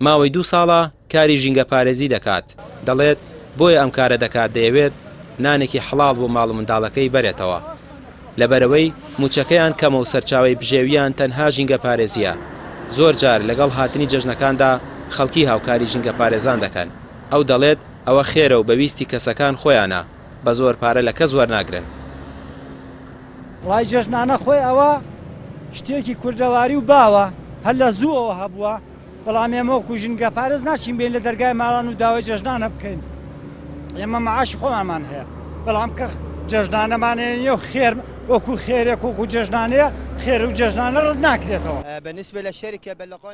ماوەی دوو ساڵە کاری ژینگەپارێزی دەکات، دەڵێت، بۆیە ئەم کارە دەکات دەیەوێت نانێکی حەڵاڵ بۆ ماڵ و منداڵەکەی بەرێتەوە. لەبەرئەوەی مووچەکەیان کەمە و سەرچاوەی بژێوییان تەنها ژینگەپارێزییە، زۆر جار لەگەڵ هاتنی جەژنەکاندا خەڵکی هاوکاری ژینگەپارێزان دەکەن. ئەو دەڵێت، ئەوە خێرە و بە ویستی کەسەکان خۆیانە، بە زۆر پارە لە کەس وەرناگرن. وەڵای جەژنانە خۆی ئەوە شتێکی کوردەواری و باوە هەر لە زووەوە هەبووە، بەڵام ئێمە وەکو ژینگەپارێز ناچین بێین لە دەرگای ماڵان و داوای جەژنانە بکەین، ئێمە معاشی خۆمانمان هەیە، بەڵام کە جەژنانەمان هەیە و خێر وەکو خێرێک وەکو جەژنانەیە، خێر و جەژنانە ڕەت ناکرێتەوە.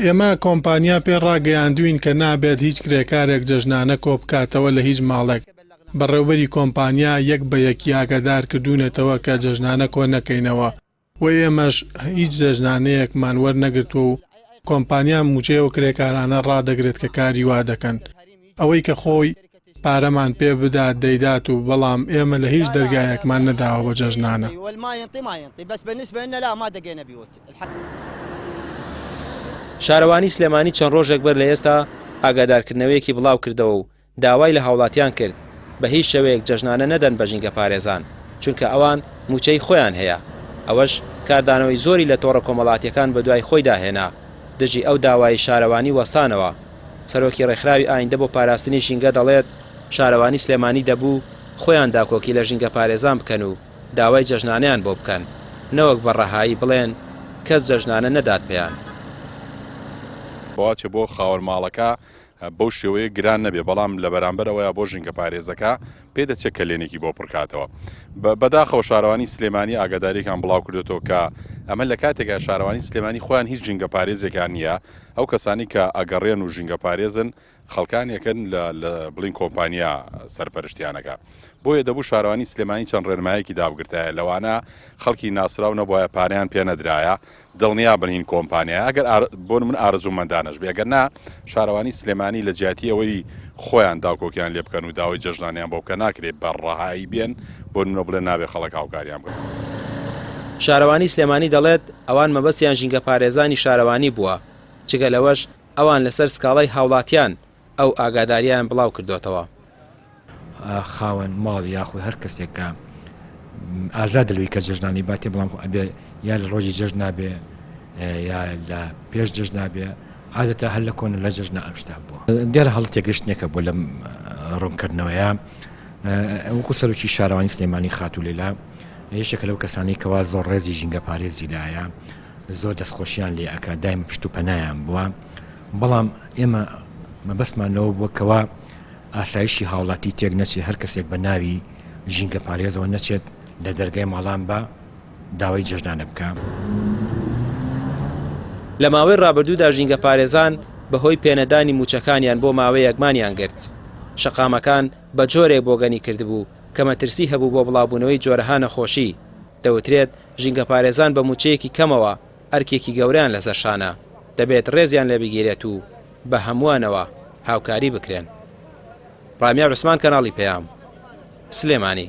ئێمە کۆمپانیا پێ ڕاگەیاندووین کە نابێت هیچ کرێکارێک جەژنانە کۆبکاتەوە لە هیچ ماڵێک، بەڕێوبەری کۆمپانیا یەک بە یەکی ئاگادار کردوونەتەوە کە جەژنانە کۆ نەکەینەوە و ئێمەش هیچ جەژنانەیەکمان وەرنەگرتووە و کۆمپانیا مووچەی ئەو کرێکارانە ڕادەگرێت کە کاری وا دەکەن. ئەوەی کە خۆی پارەمان پێ بدات دەیدات و بەڵام ئێمە لە هیچ دەرگایەکمان نەداوە بۆ جەژنانە. شارەوانی سلێمانی چەند ڕۆژێک بەر لە ئێستا ئاگادارکردنەوەیەکی بڵاوکردەوە و داوای لە هاوڵاتیان کرد بە هیچ شێوەیەک جەژنانە نەدەن بە ژینگەپارێزان، چونکە ئەوان مووچەی خۆیان هەیە، ئەوەش کاردانەوەی زۆری لە تۆڕە کۆمەڵاتییەکان بەدوای خۆیدا هێنا، دژی ئەو داوایەی شارەوانی وەستانەوە. سەرۆکی ڕێکخراوی ئایندە بۆ پاراستنی ژینگە دەڵێت، شارەوانی سلێمانی دەبوو خۆیان داکۆکی لە ژینگەپارێزان بکەن و داوای جەژنانەیان بۆ بکەن، نەوەک بە ڕەهایی بڵێن کەس جەژنانە نەدات پێیان. بۆچێ بۆ خاوەن ماڵەکە بەو شێوەیە گران نەبێ، بەڵام لە بەرامبەر ئەوەیا بۆ ژینگەپارێزەکە پێدەچێ کەلێنێکی بۆ پڕکاتەوە. بەداخەوە شارەوانی سلێمانی ئاگادارییەکان بڵاوکردۆتەوە کە ئەمە لە کاتێکا شارەوانی سلێمانی خۆیان هیچ ژینگەپارێزێکیان نییە، ئەو کەسانەی کە ئەگەڕێن و ژینگەپارێزن خەڵکانێکن لە لە بڵین کۆمپانیا سەرپەرشتیان ئەکا. بۆیە دەبوو شارەوانی سلێمانی چەند ڕێنمایەکی دابگرتایە لەوانە خەڵکی ناسراو نەبوایە پارەیان پێ نەدرایە، دڵنیا بن هین کۆمپانیایە ئەگەر بۆ من ئارەزوومەندانەش بێ ئەگەر نا شارەوانی سلێمانی لە جیاتی ئەوەی خۆیان داکۆکیان لێ بکەن و داوای جەژنانیان بۆ بکەن ناکرێ بە ڕەهایی بێن بۆ نمونە بڵێن نابێ خەڵک هاوکاریان بکەن. شارەوانی سلێمانی دەڵێت، ئەوان مەبەستیان ژینگەپارێزانی شارەوانی بووە، جگە لەوەش ئەوان لەسەر سکاڵای هاوڵاتیان ئەو ئاگادارییەیان بڵاوکردۆتەوە. خاوەن ماڵ یاخود هەر کەسێک کە ئازادە لەوەی کە جەژنانی باتێ بەڵام خۆ ئەبێ یا لە ڕۆژی جەژن نابێ یا لە پێش جەژن نابێ عادەتە هەر لە کۆنە لە جەژنە ئەم شتە بووە دیارە هەڵە تێگەشتنێکە بۆ لەم ڕوونکردنەوەیە وەکو سەرۆکی شارەوانی سلێمانی خاتوو لەیلا یەکێکە لەو کەسانەی کەوا زۆر ڕێزی ژینگەپارێزی لایە زۆر دەستخۆشیان لێ ئەکا دایم پشت و پەنایان بووە بەڵام ئێمە مەبەستمان لەوە بووە کەوا ئاسایشی هاوڵاتی تێک نەچێت، هەر کەسێک بە ناوی ژینگەپارێزەوە نەچێت لە دەرگای ماڵان بە داوای جەژنانە بکا. لە ماوەی ڕابردوودا ژینگەپارێزان بەهۆی پێنەدانی مووچەکانیان بۆ ماوەیەک مانیان گرت. شەقامەکان بە جۆرێک بۆگەنی کردبوو کە مەترسی هەبوو بۆ بڵاوبوونەوەی جۆرەها نەخۆشی. دەوترێت ژینگەپارێزان بە مووچەیەکی کەمەوە ئەرکێکی گەورەیان لەسەر شانە، دەبێت ڕێزیان لێبگیرێت و بە هەمووانەوە هاوکاری بکرێن. ڕامیار عوسمان کەناڵی پەیام، سلێمانی.